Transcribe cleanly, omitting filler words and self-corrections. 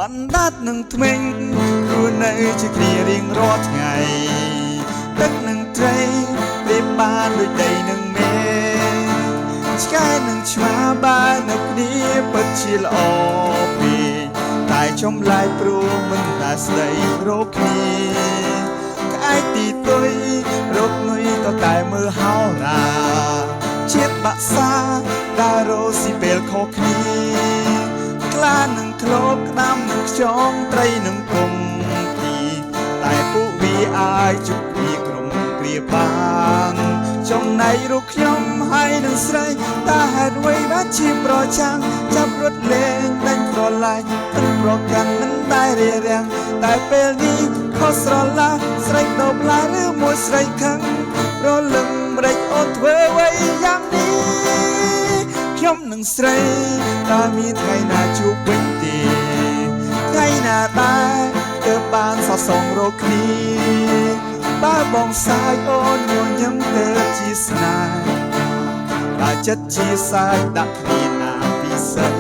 អណ្ដាតនឹងថ្មិញ រស់នៅជាគ្នារៀងរាល់ថ្ងៃ ទឹកនឹងត្រីប្រៀបបានដូចដីនឹងមេ ឆ្កែនឹងឆ្មាបើនៅគ្នាពិតជាល្អពេក តែចម្លែកព្រោះមិនដែលស្ដីរកគ្នា ក្អែកទីទុយរកនុយតតែមើលហោរា ជាតិបាក់សាដែលរស់ស៊ីពេលខុសគ្នា ខ្លានឹងឃ្លោក ក្តាមនឹងខ្យង ត្រីនឹងគុំទី តែពួកវាអាចជួបគ្នាក្រុមគ្រាបាន។ ចំណែករូបខ្ញុំហើយនឹងស្រី តើហេតុអ្វីបានជាប្រចាំង ចាប់រត់លេងដេញប្រឡាយ មិនប្រកាន់មិនដែលរារាំង តែពេលនេះខុសស្រឡះ ស្រីដោផ្លែឬមួយស្រីខឹង ប្រលឹងម្រេចអូនធ្វើអ្វីយ៉ាងនេះ? ខ្ញុំនឹងស្រីតើមានថ្ងៃណាជួបវិញទេ? ថ្ងៃណាដែរទើបបានសរសងរកគ្នា? បើបងសាយអូនញញឹមទៅជាស្នេហ៍ បើចិត្តជាសាយដាក់គ្នាណាពិសី